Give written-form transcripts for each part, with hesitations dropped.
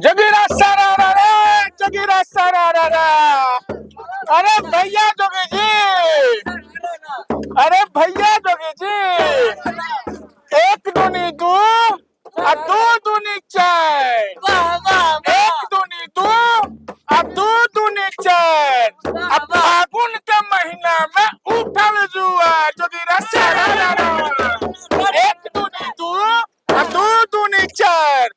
जोगीरा सारा रा रा, जोगीरा सारा रा रा। अरे भैया जोगी जी, अरे भैया जोगी जी, एक दूनी दू आ दू दूनी चारि, एक दूनी दू आ दू दूनी चारि, आ फागुन के महीना में उठल जुआ जोगीरा सारा रा रा। एक दूनी दू आ दू दूनी चारि,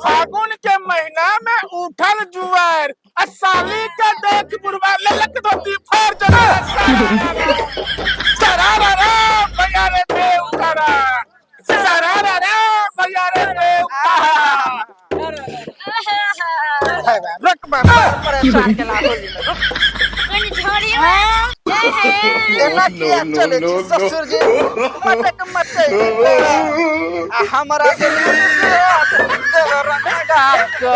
फागुन के महीना में उठल जुआर, आ साली के देख बुढ़वा ललक धोती फाड़ जोगीरा सारा रा रा। सारा रा रा भैया रे देव तारा, सारा रा रा भैया रे देव तारा। रुक बाबा, परेशान केला होली में, रुक। कनी झड़ी में एना किया चले छी ससुर जी? मटक मटक आ हमरा जे रंग लगा कऽ।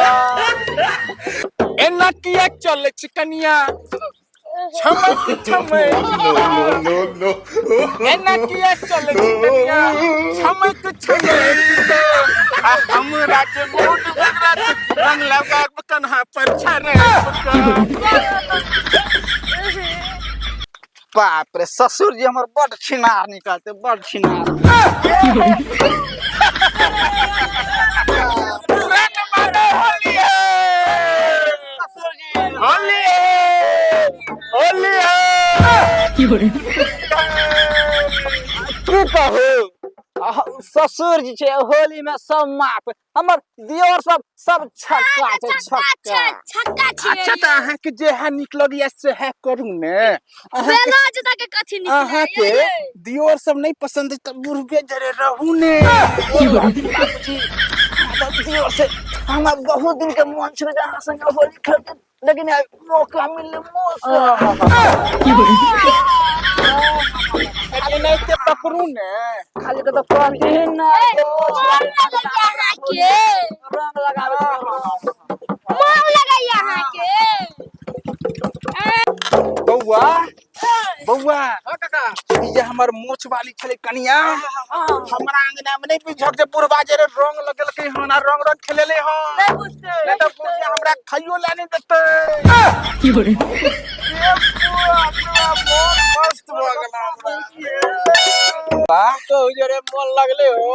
एना किया चलै छी कनिया छमक छमक? एना किया चलै छी कनिया छमक छमक कऽ? आ हमरा जे मूड बिगड़त, रंग लगा कन्हा पर छरक कऽ। बाप रे, ससुर जी हमर बड छिनार निकलते, बड छिनार। रंग मारे होली है, ससुर जी होली है, होली है। की कहू, ससुर जी छै होली में सब माफ, हमर दियोर सब सब छक्का छै, छक्का छक्का छियै। अच्छा, तऽ अहाँके जे है नीक लगैया सएह करू ने। अहाँके बेला जूता के कथी नीक अहाँके लागैया? दियोर सब नहि पसंद है तऽ बुढ़बे जरे रहू ने। बाबूजी, दियोर से हमरा बहुत दिन के मन छल जे अहाँ संगे होली खेलते, लेकिन आइ मौका मिलले, मौका। एनाहिते पकड़ू ने। खाली के तऽ कहलखिन ने। मोन लगैया अहाँके? रंग लगाबे मोन लगैया अहाँके? बौआ, बौआ, ई जे हमर मोछ वाली छलै कनिया, हमरा अंगना में नहीं बुझक जे बुढ़वा जे रे रंग लगेलकै हन आ रंग रंग खेलेले हन, नहीं तऽ बुढ़िया हमरा खाइयो ला नहीं देतै। ए बुआ, बुआ, मोन मस्त भऽ गेल हमरा। वाह, कहू जे रे मोन लगले हो।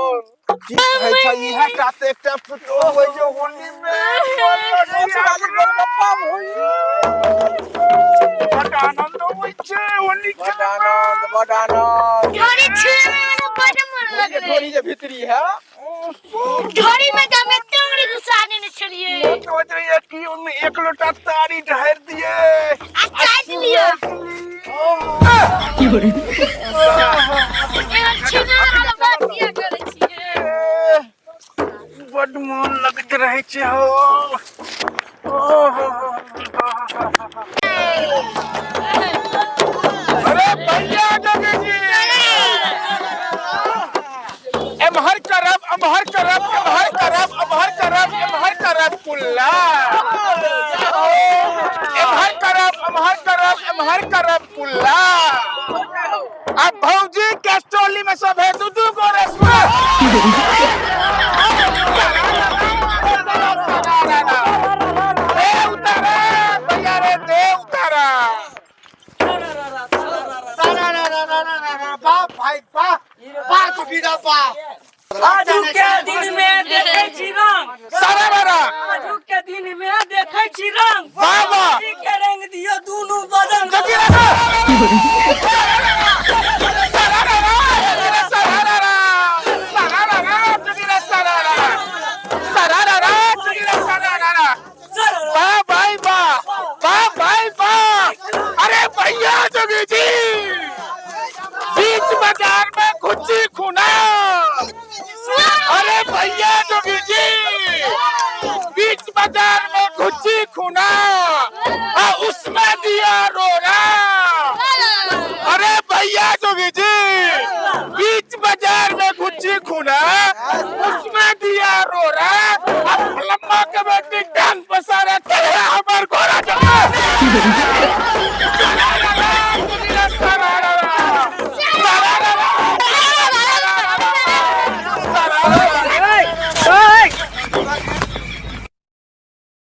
की कहै छै, इएह टा तऽ एकटा पुतोह होइ छै होली में मोन लगैया। गोलगप्पा भुजी बड आनंद अबै छै होली बड खेलमे। आनंद, बड आनंद। ढोरी छुए में हमरा बड मन लगलै। ढोरी जे भीतरी है। ढोरी में तऽ हम एते उंगली घुसा देने छलियै। मोन होइत रहैया कि ओहिमे एक लोटा तारी ढारि दियै आ चाटि लिअ। एहन छिनार वाला बात किया करै छियै? बड मोन लगैत रहै छै हो। ओ हो हो। अरे भैया जोगी जी, एम्हर करब, एम्हर करब, एम्हर करब, एम्हर करब, एम्हर करब कुल्ला, एम्हर करब, एम्हर करब, एम्हर करब कुल्ला, आ भौजी के टोली में सब है दू दू गो रसगुल्ला। दे उतारा भैया रे, दे उतारा। बाप भाई, वाह वाह, जोगीरा वाह। आजू के दिन में देखै छी रंग सारा बारा। आजू के दिन में देखै छी रंग। वाह वाह। के रंग दियो दुनू बदन। जोगीरा सारा रा रा, जोगीरा सारा रा रा, सारा रा रा, जोगीरा सारा रा रा, सारा रा रा, जोगीरा सारा रा रा। वाह भाई वाह, वाह भाई वाह। अरे भैया जोगी जी, बीच बाजार में खुची खुना। अरे भैया जोगी जी, बीच बाजार में खुची खुना आ उसमें दिया रोना। अरे भैया जोगी जी, बीच बाजार में गुच्ची खुना, उसमें दिया रोरा, अब लम्बा के बेटी ढंग